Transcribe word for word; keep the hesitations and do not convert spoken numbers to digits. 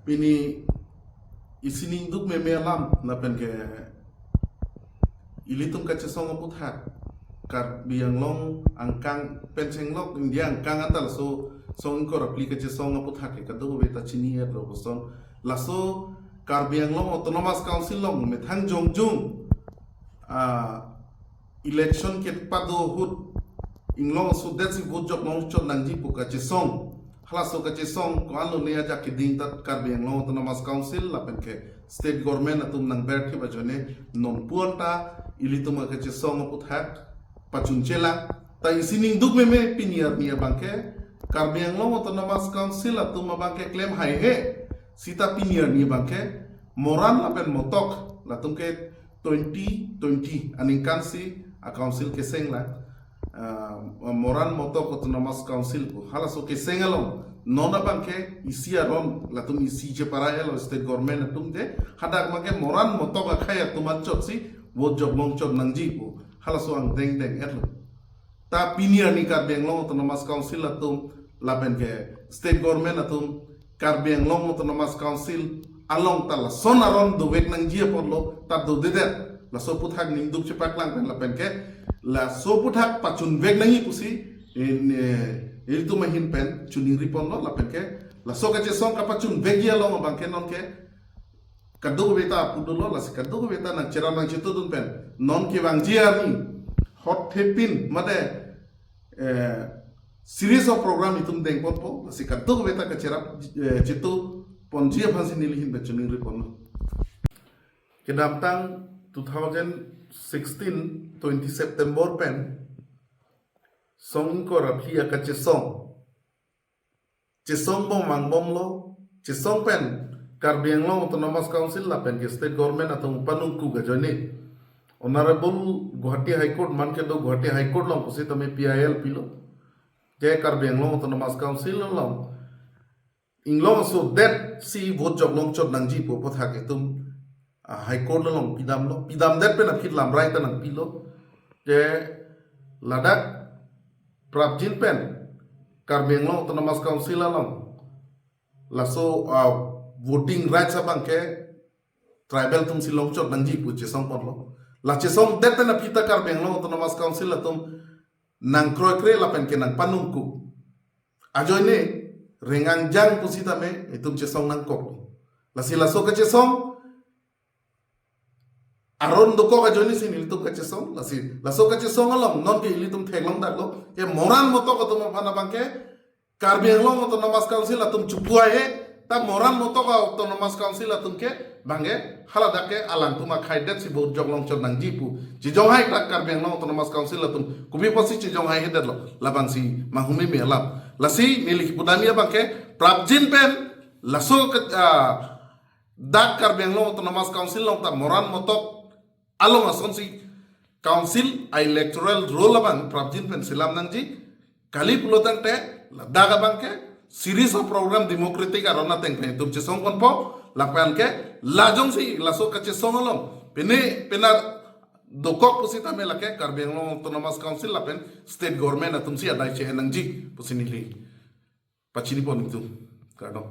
Pini isi ningduk meme alam lapen ke ilitum kachesong aputhak, Karbi Anglong angkang pen chenglok India angkang anta laso song ingkoi ra phli kachesong aputhak ke kadokave ta chini-etlo koson. Laso Karbi Anglong Autonomous Council along methang jongjung ah, election kepado ahut inglong aso det si vote jok longchot nangji pu kachesong. Halaso kachesong ko-an lone ajak keding ta Karbi Anglong Autonomous Council lapen ke state government atum nangberthip ajoine non puan ta ilitum akachesong aputhak pachun chelang. Ta isi ningduk meme pini arni abang ke Karbi Anglong Autonomous Council atum abang ke klem haihe. Seta pini arni abang ke Moran lapen Motok latum ke twenty twenty aningkan si a council keseng la, ah, Moran Motok Autonomous Council pu. Halaso keseng along non abang ke isi aron latum isi cheparai-etlo state government atum te, hadak abang ke Moran Motok akhei atum anchot si vote jok longchot nangji pu halaso angdeng deng-etlo. Ta pini arni Karbi Anglong Autonomous Council atum lapen ke state government atum Karbi Anglong Autonomous Council along ta lason aron dovek nangji apotlo ta dodedet. Laso aputhak ningduk chepaklang pen lapen ke laso aputhak pachunvek nangji pusi in, eh, ilitum ahin pen choningri ponlo lapen ke laso kachesong kapachunvekji along abang ke non ke kadokave ta apu dolo, lasi kadokave ta nangcherap nangchetudun pen non kevangji arni hot thepin mate, eh, series of program itum dengponpo, lasi kadokave ta kacherap, eh, chetu ponji aphansi neli ahin pen choningri ponlo. Kedamtang two thousand sixteen twenty September pen song ingkoi ra phli akachesong chesong bom vangbomlo, chesong pen Karbi Anglong Autonomous Council lapen ke state government atum panungkuk ajoine Honorable Guwahati High Court, man kedo Guwahati High Court along pusitame P I L pilo. Te Karbi Anglong Autonomous Council along inglong aso det si vote jok longchot nangji pu aputhak itum, ah, High Court along pidamlo. Pidamdet pen aphi lamrai ta nangpilo. Te ladak prapjin pen Karbi Anglong Autonomous Council along laso, ah, voting rights abang ke tribal atum si longchot nangji pu chesong ponlo. La chesongdet pen aphi ta Karbi Anglong Autonomous Council atum nangkroikre lapen ke nangpanungkuk ajoine rengang jang pusitame itum chesong nangkok. Lasi laso kachesong aron dokok ajoine si nelitum kachesong, lasi laso kachesong along non ke ilitum theklongdaklo ke Moran Motok atum aphan abang ke Karbi Anglong Autonomous Council atum chopu haihe, ta Moran Motok Autonomous Council atum ke bang ke haladak ke alangtum akhei det si vote jok longchot nangji pu chejong hai ta Karbi Anglong Autonomous Council atum kopi apotsi chejong haihedetlo, labangsi manghumeme alam. Lasi neli kipudamji abang ke prapjin pen laso ke, ah, dak Karbi Anglong Autonomous Council along ta Moran Motok along asonsi council a electoral roll abang prapjin pen selam nangji. Kali pulotangte ladak abang ke series of program democratic aron ateng pen itum chesong ponpo, lapen ke la jongsi laso kachesong along pine pina dokok pusitame lake Karbi Anglong Autonomous Council lapen state government atum si adai che-en nangji pusi neli pachini pon itum. Kardom.